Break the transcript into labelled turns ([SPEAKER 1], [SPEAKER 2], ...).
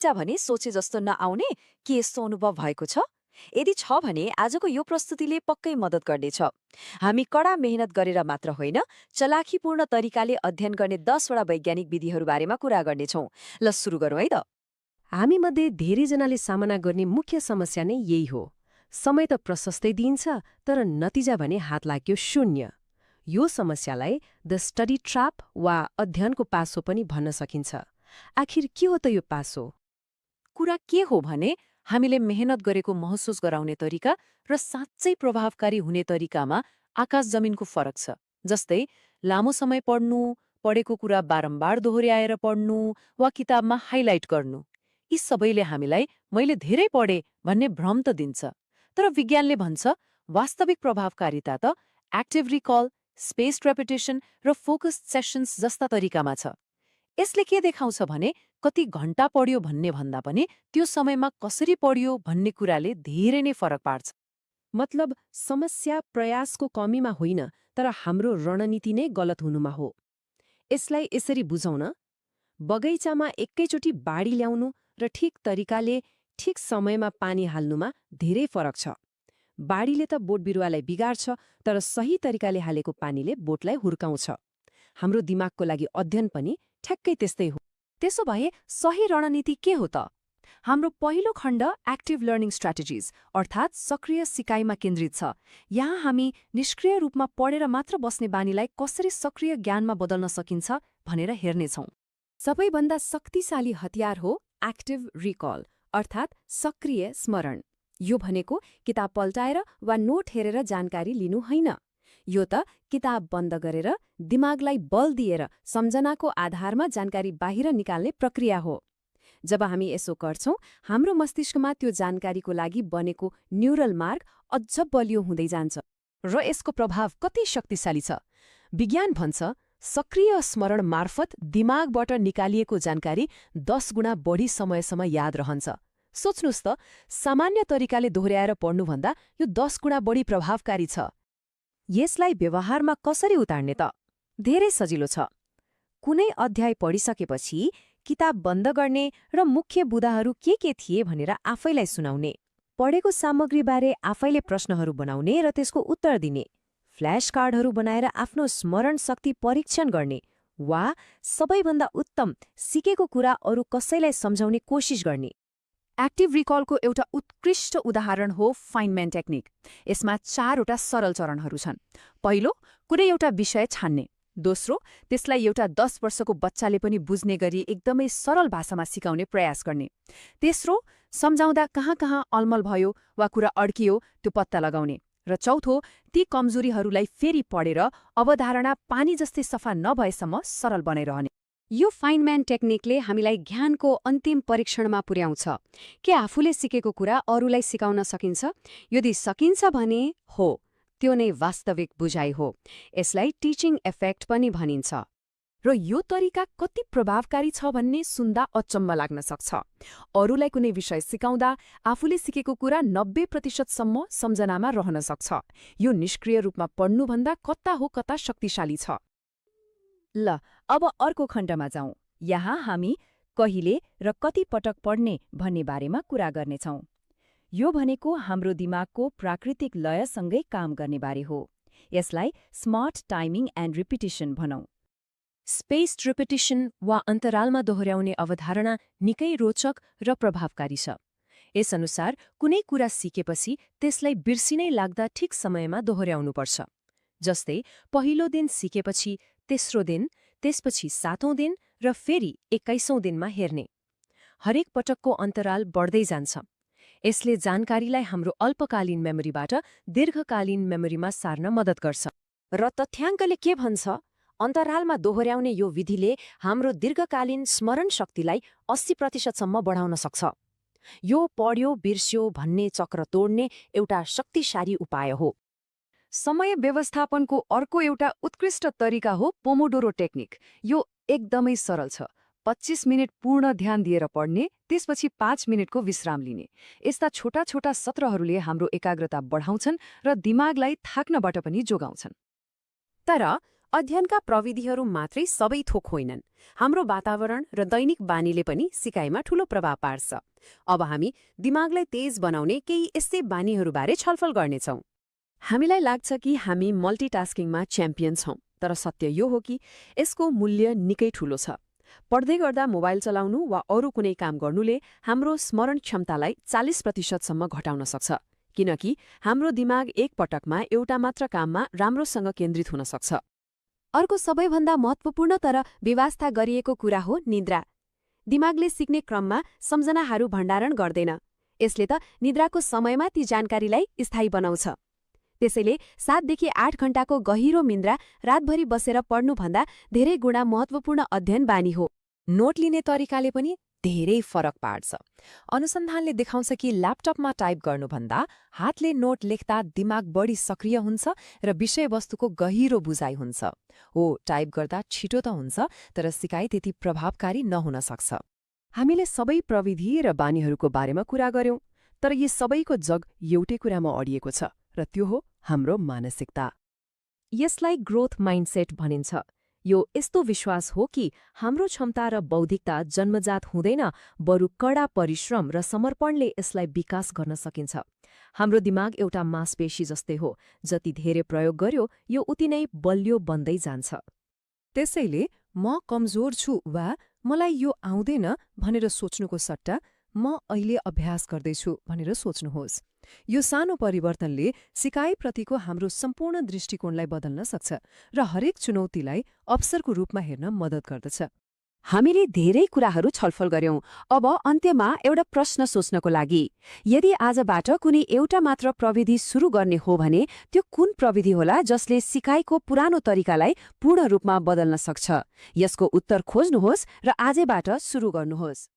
[SPEAKER 1] चा भने सोचे जस्तो नआउने के यस्तो अनुभव भएको छ? यदि छ भने आजको यो प्रस्तुतिले पक्कै मद्दत गर्नेछ। हामी कडा मेहनत गरेर मात्र होइन, चलाखीपूर्ण तरिकाले अध्ययन गर्ने 10वटा वैज्ञानिक विधिहरू बारेमा कुरा गर्नेछौँ। ल सुरु गरौँ है त।
[SPEAKER 2] हामीमध्ये धेरैजनाले सामना गर्ने मुख्य समस्या नै यही हो। समय त प्रशस्तै दिइन्छ, तर नतिजा भने हात लाग्यो शून्य। यो समस्यालाई द स्टडी ट्र्याप वा अध्ययनको पासो पनि भन्न सकिन्छ। आखिर के हो त यो पासो?
[SPEAKER 3] कुरा के हो भने हामीले मेहनत गरेको महसुस गराउने तरिका र साँच्चै प्रभावकारी हुने तरिकामा आकाश जमिनको फरक छ। जस्तै लामो समय पढ्नु, पढेको कुरा बारम्बार दोहोर्याएर पढ्नु वा किताबमा हाइलाइट गर्नु। यी सबैले हामीलाई मैले धेरै पढे भन्ने भ्रम त दिन्छ। तर विज्ञानले भन्छ वास्तविक प्रभावकारिता त एक्टिभ रिकल, स्पेस्ड रेपिटेसन र फोकस्ड सेसन्स जस्ता तरिकामा छ। यसले के देखाउँछ भने कति घण्टा पढ्यो भन्ने भन्दा पनि त्यो समयमा कसरी पढ्यो भन्ने कुराले धेरै नै फरक पार्छ।
[SPEAKER 2] मतलब समस्या प्रयासको कमीमा होइन, तर हाम्रो रणनीति नै गलत हुनुमा हो। यसलाई यसरी बुझौँ न। बगैँचामा एकैचोटि बाढी ल्याउनु र ठिक तरिकाले ठिक समयमा पानी हाल्नुमा धेरै फरक छ। बाढीले त बोट बिरुवालाई बिगार्छ, तर सही तरिकाले हालेको पानीले बोटलाई हुर्काउँछ। हाम्रो दिमागको लागि अध्ययन पनि ठ्याक्कै त्यस्तै हो।
[SPEAKER 1] त्यसो भए सही रणनीति के हो त? हाम्रो पहिलो खण्ड एक्टिभ लर्निङ स्ट्र्याटेजिज अर्थात् सक्रिय सिकाइमा केन्द्रित छ। यहाँ हामी निष्क्रिय रूपमा पढेर मात्र बस्ने बानीलाई कसरी सक्रिय ज्ञानमा बदल्न सकिन्छ भनेर हेर्नेछौँ।
[SPEAKER 2] सबैभन्दा शक्तिशाली हतियार हो एक्टिभ रिकल अर्थात् सक्रिय स्मरण। यो भनेको किताब पल्टाएर वा नोट हेरेर जानकारी लिनु होइन। यो त किताब बन्द गरेर दिमागलाई बल दिएर सम्झनाको आधारमा जानकारी बाहिर निकाल्ने प्रक्रिया हो। जब हामी यसो गर्छौं, हाम्रो मस्तिष्कमा त्यो जानकारीको लागि बनेको न्युरल मार्ग अझ बलियो हुँदै जान्छ।
[SPEAKER 3] र यसको प्रभाव कति शक्तिशाली छ?
[SPEAKER 2] विज्ञान भन्छ सक्रिय स्मरण मार्फत दिमागबाट निकालिएको जानकारी 10 गुणा बढी समयसम्म याद रहन्छ। सोच्नुस् त, सामान्य तरिकाले दोहोर्याएर पढ्नुभन्दा यो 10 गुणा बढी प्रभावकारी छ।
[SPEAKER 1] यसलाई व्यवहारमा कसरी उतार्ने त? धेरै सजिलो छ। कुनै अध्याय पढिसकेपछि किताब बन्द गर्ने र मुख्य बुदाहरू के थिए भनेर आफैलाई सुनाउने। पढेको सामग्रीबारे आफैले प्रश्नहरू बनाउने र त्यसको उत्तर दिने। फ्ल्याश कार्डहरू बनाएर आफ्नो स्मरण शक्ति परीक्षण गर्ने। वा सबैभन्दा उत्तम, सिकेको कुरा अरू कसैलाई सम्झाउने कोसिस गर्ने।
[SPEAKER 3] एक्टिभ रिकलको एउटा उत्कृष्ट उदाहरण हो फाइनम्यान टेक्निक। यसमा 4वटा सरल चरणहरू छन्। पहिलो, कुनै एउटा विषय छान्ने। दोस्रो, त्यसलाई एउटा 10 वर्षको बच्चाले पनि बुझ्ने गरी एकदमै सरल भाषामा सिकाउने प्रयास गर्ने। तेस्रो, सम्झाउँदा कहाँ कहाँ अलमल भयो वा कुरा अड्कियो त्यो पत्ता लगाउने। र चौथो, ती कमजोरीहरूलाई फेरि पढेर अवधारणा पानी जस्तै सफा नभएसम्म सरल बनाइरहने।
[SPEAKER 2] यो फाइनम्यान टेक्निकले हामीलाई ज्ञानको अन्तिम परीक्षणमा पुर्याउँछ। के आफूले सिकेको कुरा अरूलाई सिकाउन सकिन्छ? यदि सकिन्छ भने हो, त्यो नै वास्तविक बुझाइ हो। यसलाई टिचिङ इफेक्ट पनि भनिन्छ।
[SPEAKER 3] र यो तरिका कति प्रभावकारी छ भन्ने सुन्दा अचम्म लाग्न सक्छ। अरूलाई कुनै विषय सिकाउँदा आफूले सिकेको कुरा 90% सम्झनामा रहन सक्छ। यो निष्क्रिय रूपमा पढ्नुभन्दा कता हो कता शक्तिशाली छ।
[SPEAKER 1] ल अब अर्को खण्डमा जाउँ। यहाँ हामी कहिले र कति पटक पढ्ने भन्ने बारेमा कुरा गर्नेछौँ। यो भनेको हाम्रो दिमागको प्राकृतिक लयसँगै काम गर्ने बारे हो। यसलाई स्मार्ट टाइमिङ एन्ड रिपिटिसन भनौँ।
[SPEAKER 2] स्पेस्ड रिपिटिसन वा अन्तरालमा दोहोर्याउने अवधारणा निकै रोचक र प्रभावकारी छ। यसअनुसार कुनै कुरा सिकेपछि त्यसलाई बिर्सिनै लाग्दा ठिक समयमा दोहोर्याउनुपर्छ। जस्तै पहिलो दिन सिकेपछि तेस्रो दिन, त्यसपछि 7औं दिन र फेरि 21औं दिनमा हेर्ने। हरेक पटकको अन्तराल बढ्दै जान्छ। यसले जानकारीलाई हाम्रो अल्पकालीन मेमोरीबाट दीर्घकालीन मेमोरीमा सार्न मद्दत गर्छ।
[SPEAKER 1] र तथ्याङ्कले के भन्छ? अन्तरालमा दोहोर्याउने यो विधिले हाम्रो दीर्घकालीन स्मरण शक्तिलाई 80% बढाउन सक्छ। यो पढ्यो बिर्स्यो भन्ने चक्र तोड्ने एउटा शक्तिशाली उपाय हो।
[SPEAKER 3] समय व्यवस्थापनको अर्को एउटा उत्कृष्ट तरिका हो पोमोडोरो टेक्निक। यो एकदमै सरल छ। 25 मिनट पूर्ण ध्यान दिएर पढ्ने, त्यसपछि 5 मिनटको विश्राम लिने। यस्ता छोटा छोटा सत्रहरूले हाम्रो एकाग्रता बढाउँछन् र दिमागलाई थाक्नबाट पनि जोगाउँछन्।
[SPEAKER 1] तर
[SPEAKER 2] अध्ययनका प्रविधिहरू मात्रै सबै थोक होइनन्। हाम्रो वातावरण र दैनिक बानीले पनि सिकाइमा ठूलो प्रभाव पार्छ। अब हामी दिमागलाई तेज बनाउने केही यस्तै बानीहरूबारे छलफल गर्नेछौँ। हामीलाई लाग्छ कि हामी मल्टिटास्किङमा च्याम्पियन छौँ, तर सत्य यो हो कि यसको मूल्य निकै ठूलो छ। पढ्दै गर्दा मोबाइल चलाउनु वा अरू कुनै काम गर्नुले हाम्रो स्मरण क्षमतालाई 40% घटाउन सक्छ, किनकि हाम्रो दिमाग एक पटकमा एउटा मात्र काममा राम्रोसँग केन्द्रित हुन सक्छ।
[SPEAKER 4] अर्को सबैभन्दा महत्त्वपूर्ण तर व्यवस्था गरिएको कुरा हो निद्रा। दिमागले सिक्ने क्रममा सम्झनाहरू भण्डारण गर्दैन। यसले त निद्राको समयमा ती जानकारीलाई स्थायी बनाउँछ। त्यसैले 7 देखि 8 घण्टाको गहिरो निद्रा रातभरि बसेर पढ्नुभन्दा धेरै गुणा महत्त्वपूर्ण अध्ययन बानी हो।
[SPEAKER 3] नोट लिने तरिकाले पनि धेरै फरक पार्छ। अनुसन्धानले देखाउँछ कि ल्यापटपमा टाइप गर्नुभन्दा हातले नोट लेख्दा दिमाग बढी सक्रिय हुन्छ र विषयवस्तुको गहिरो बुझाइ हुन्छ। हो, टाइप गर्दा छिटो त हुन्छ, तर सिकाइ त्यति प्रभावकारी नहुन सक्छ।
[SPEAKER 2] हामीले सबै प्रविधि र बानीहरूको बारेमा कुरा गर्यौं, तर यी सबैको जग एउटै कुरामा अडिएको छ, र त्यो हो हाम्रो मानसिकता।
[SPEAKER 1] यसलाई ग्रोथ माइन्डसेट भनिन्छ। यो यस्तो विश्वास हो कि हाम्रो क्षमता र बौद्धिकता जन्मजात हुँदैन, बरु कडा परिश्रम र समर्पणले यसलाई विकास गर्न सकिन्छ। हाम्रो दिमाग एउटा मांसपेशी जस्तै हो, जति धेरै प्रयोग गर्यो यो उति नै बलियो बन्दै जान्छ।
[SPEAKER 2] त्यसैले म कमजोर छु वा मलाई यो आउँदैन भनेर सोच्नुको सट्टा म अहिले अभ्यास गर्दैछु भनेर सोच्नुहोस्। यो सानो परिवर्तनले सिकाइप्रतिको हाम्रो सम्पूर्ण दृष्टिकोणलाई बदल्न सक्छ र हरेक चुनौतीलाई अवसरको रूपमा हेर्न मद्दत गर्दछ।
[SPEAKER 4] हामीले धेरै कुराहरू छलफल गर्यौं। अब अन्त्यमा एउटा प्रश्न सोच्नको लागि, यदि आजबाट कुनै एउटा मात्र प्रविधि सुरु गर्ने हो भने त्यो कुन प्रविधि होला जसले सिकाइको पुरानो तरिकालाई पूर्ण रूपमा बदल्न सक्छ? यसको उत्तर खोज्नुहोस् र आजैबाट सुरु गर्नुहोस्।